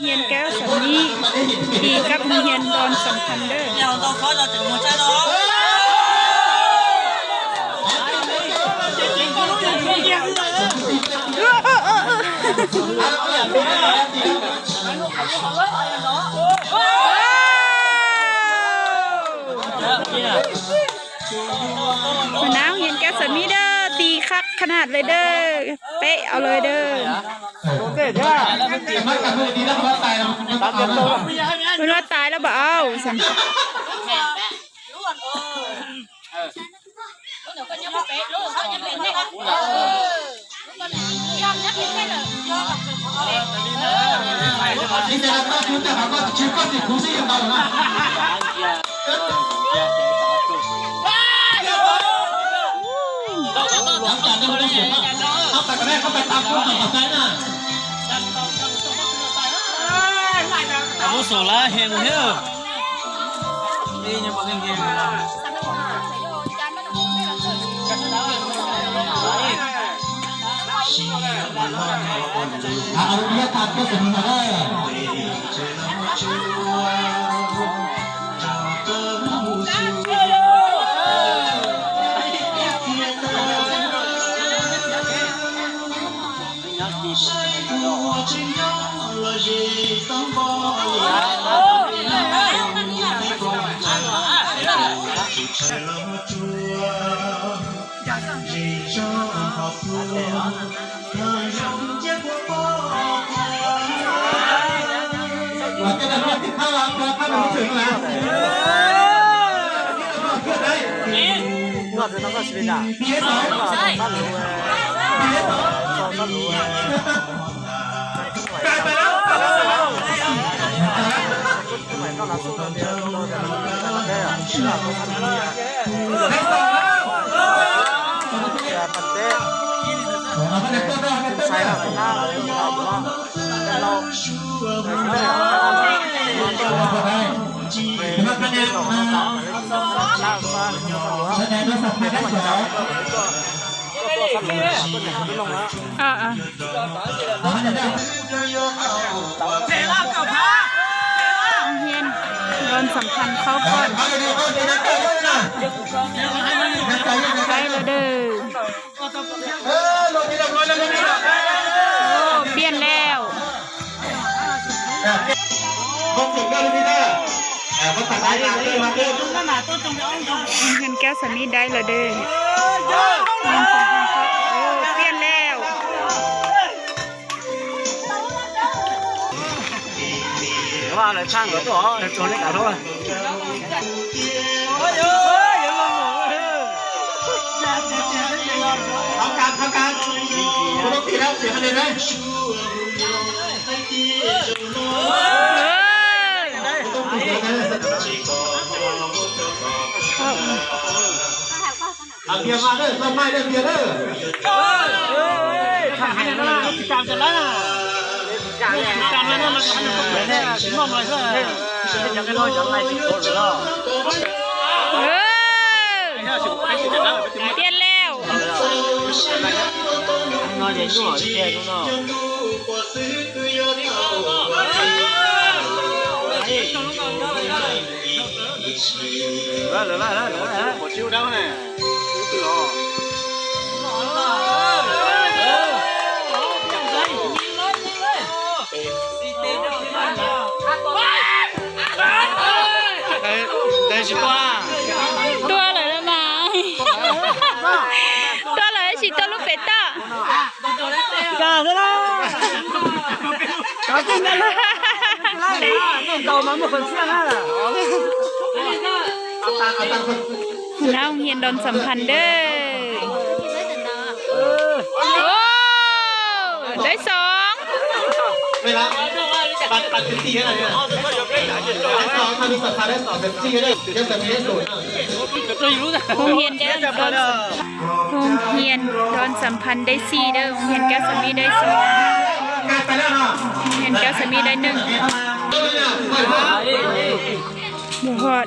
ຮຽນແກ້ວສາມີ ຕີກັບໂຮງຮຽນດອນສຳພັນເດີ. ຫົວໜ້າໂຮງຮຽນແກ້ວສາມີເດີ ຕີຄັກຂະໜາດເລີຍເດີ ເປະເອົາເລີຍເດີ. ເພິ່ນວ່າຕາຍແລ້ວບໍ່ເອົາຊັ້ນ. ອາວຸໂສຫຼາຍແຮງເຮີ. ອາໆ ໂຮງຮຽນດອນສຳພັນເຂົ້າກ່ອນ. ໄດ້ແລ້ວເດີ. ໂອ້ ປ່ຽນແລ້ວ. ໂຮງຮຽນແກ້ວສາມີໄດ້ແລ້ວເດີ. ໂອ້ ປ່ຽນແລ້ວ. ເອົາເບຍມາເດີ ຕົ້ນໄມ້ເດີ ເບຍເດີ. ເອີຍ ເອີຍ ເອີຍ ທາງໃຫ້ນະ ຕິດຕາມກັນນະ ຕິດຕາມແລ້ວນະ ມັນຈະໃຫ້ມັນຕົກແບບນີ້ ຊິມອບໜ້ອຍເດີ. ເອີ ປ່ຽນແລ້ວ. ຕົວະເລີຍມາ ຕົວະເລີຍຊິຕົວະລູກເປຕາ. ກາເດີລະ ກາເດີລະ ເອົາມາໝົດຄົນເສຍນະ. ຫົວໜ້າໂຮງຮຽນດອນສຳພັນເດີ. ໂອ້ ໄດ້ສອງ. ເວລາ ປັດ ປັດເປັນສີ່ແລ້ວເນຍ ໄດ້ສອງ ຖ້າມີສອງ ຖ້າໄດ້ສອງເປັນສີ່ເດີ ຈະມີໄດ້ສູນ. ໂຮງຮຽນແກ້ວສາມີ ໂຮງຮຽນດອນສຳພັນໄດ້ສີ່ເດີ ໂຮງຮຽນແກ້ວສາມີໄດ້ສອງ ໂຮງຮຽນແກ້ວສາມີໄດ້ໜຶ່ງ ບໍ່ຮອດ.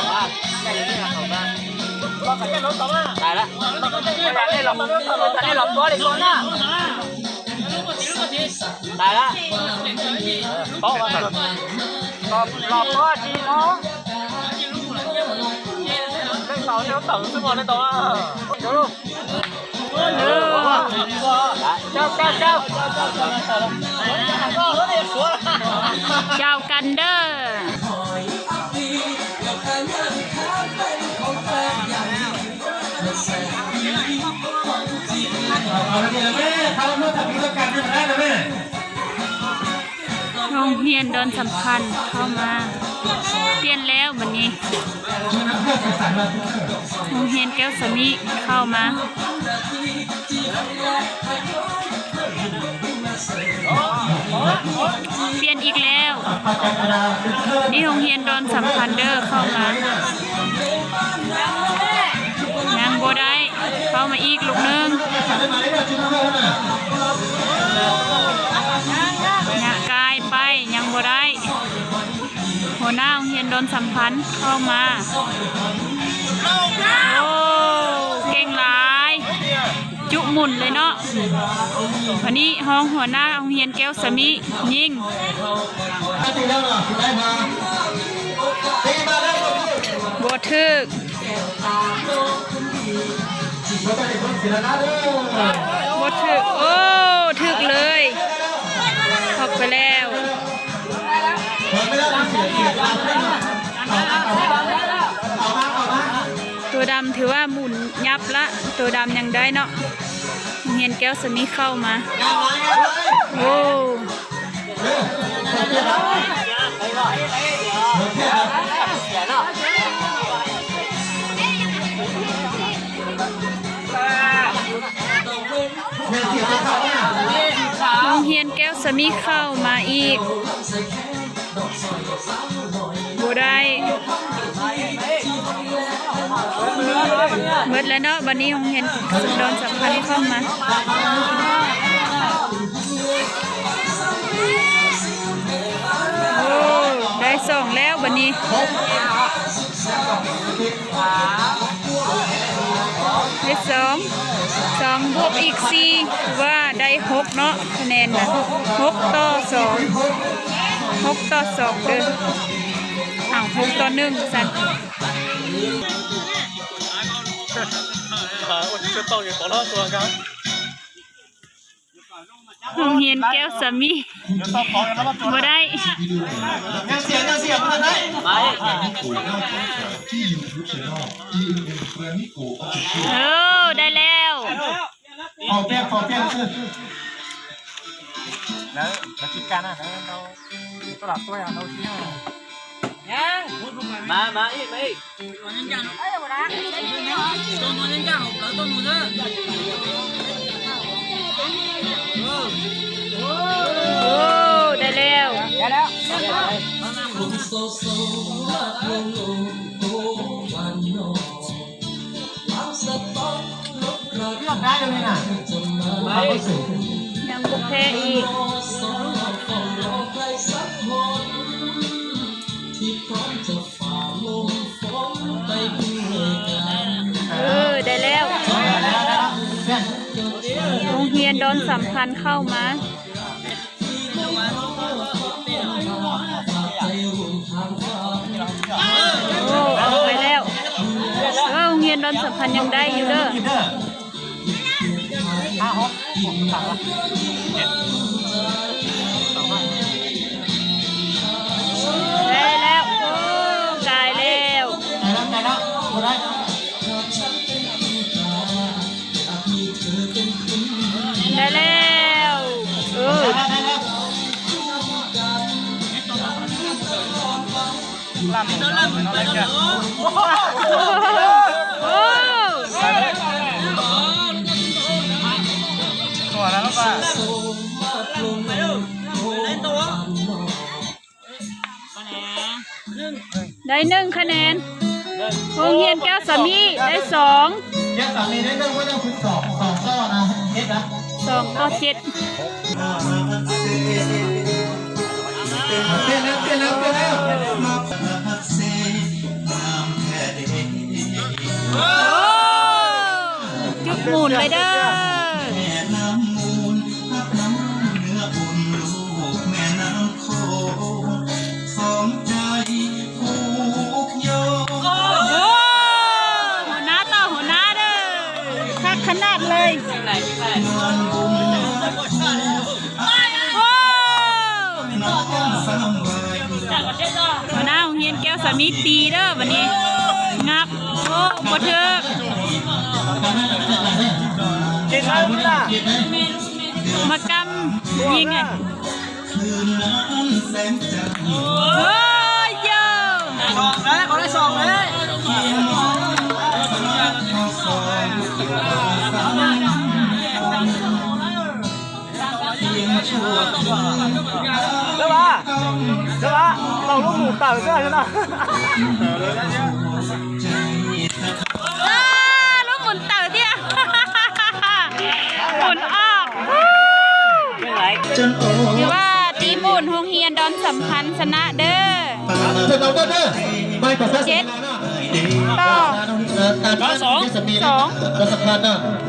າມາ ຕາຍລະ ຕາຍລະ ຕາຍລະ ເພາະວ່າ ລອບ ລອບ ເພາະວ່າດີເນາະ ເລື່ອງເຕົາ ເລື່ອງເຕົາ ສະໝໍໃນໂຕ ເອີ ເຈົ້າ ເຈົ້າ ເຈົ້າ ເຈົ້າກັນເດີ. ໂຮງຮຽນດອນສຳພັນເຂົ້າມາ ປ່ຽນແລ້ວບັດນີ້ ໂຮງຮຽນແກ້ວສະມິເຂົ້າມາ ປ່ຽນອີກແລ້ວ ນີ້ໂຮງຮຽນດອນສຳພັນເດີ ເຂົ້າມາ ຍັງບໍ່ໄດ້ ເຂົ້າມາອີກລູກໜຶ່ງ ຍະກາຍໄປ ຍັງບໍ່ໄດ້ ຫົວໜ້າໂຮງຮຽນດອນສຳພັນເຂົ້າມາ ໂອ້ ເກັ່ງຫຼາຍ ຈຸໝຸ່ນເລີຍເນາະ ບາດນີ້ຮອງຫົວໜ້າໂຮງຮຽນແກ້ວສະມິຍິງ ບໍ່ຖືກ ບໍ່ຖືກ ໂອ້ ຖືກເລີຍ ອອກໄປແລ້ວ ໂຕດຳຖືວ່າໝຸນຍັບລະ ໂຕດຳຍັງໄດ້ເນາະ ໂຮງຮຽນແກ້ວສະມິເຂົ້າມາ ໂອ້ ໂຮງຮຽນແກ້ວສະມິເຂົ້າມາອີກ ບໍ່ໄດ້ ເບິດແລ້ວເນາະ ບັດນີ້ໂຮງຮຽນດອນສຳພັນເຂົ້າມາ ໂອ້ ໄດ້ສອງແລ້ວບັດນີ້. ໄດ້ສອງ ສອງບວກອີກສີ່ ຖືວ່າໄດ້ຫົກເນາະ ຄະແນນນະ ຫົກຕໍ່ສອງ ຫົກຕໍ່ສອງເດີ້ ເອົ້າ ຫົກຕໍ່ໜຶ່ງຊັ້ນ. ໂຮງຮຽນແກ້ວສາມີ ບໍ່ໄດ້ ເອີ ໄດ້ແລ້ວ. ມາ ມາອີກ ມາອີກ. ໂອ້ ໄດ້ແລ້ວ ໄດ້ແລ້ວ. ເລືອກໄດ້ເລີຍນະ ຍັງບໍ່ແພ້ອີກ. ເອີ ໄດ້ແລ້ວ. ໂຮງຮຽນດອນສຳພັນເຂົ້າມາ. ໂອ້ ອອກໄປແລ້ວ. ເອີ ໂຮງຮຽນດອນສຳພັນຍັງໄດ້ຢູ່ເດີ້. ໄດ້ແລ້ວ ໂອ້ ກາຍແລ້ວ ໄດ້ແລ້ວ ໄດ້ແລ້ວ ບໍ່ໄດ້ ໄດ້ແລ້ວ ເອີ ໄດ້ແລ້ວ ໄດ້ແລ້ວ. ໄດ້ໜຶ່ງຄະແນນ. ໂຮງຮຽນແກ້ວສາມີໄດ້ສອງ. ແກ້ວສາມີໄດ້ໜຶ່ງ ເພາະຍັງຝຶກສອງ ສອງຕໍ່ນະ ເຮັດນະ ສອງຕໍ່ເຈັດ. ໂອ້ ຈຸດໝູນໄປເດີ້. ໂອ້ ຫົວໜ້າຕໍ່ຫົວໜ້າເດີ້ ຄັກຂະໜາດເລີຍ. ໂອ້ ຫົວໜ້າໂຮງຮຽນແກ້ວສາມີຕີເດີ້ ບັດນີ້ ງັບ ໂອ້ ບໍ່ຖືກ ມາກຳຍິງ. ໂອ້ຍ ສອງເດ້ ຂໍໄດ້ສອງເດ້. ເດີວ່າ ເດີວ່າ ເອົາລູກໝູເຕົ່າເດີຊະນະ. ເອີ ລູກໝູນເຕົ່າເທື່ອ ໝູນອອກ. ຖືວ່າຕີໝູນໂຮງຮຽນດອນສຳພັນຊະນະເດີ້ ເຈັດຕໍ່ສອງ ສອງ.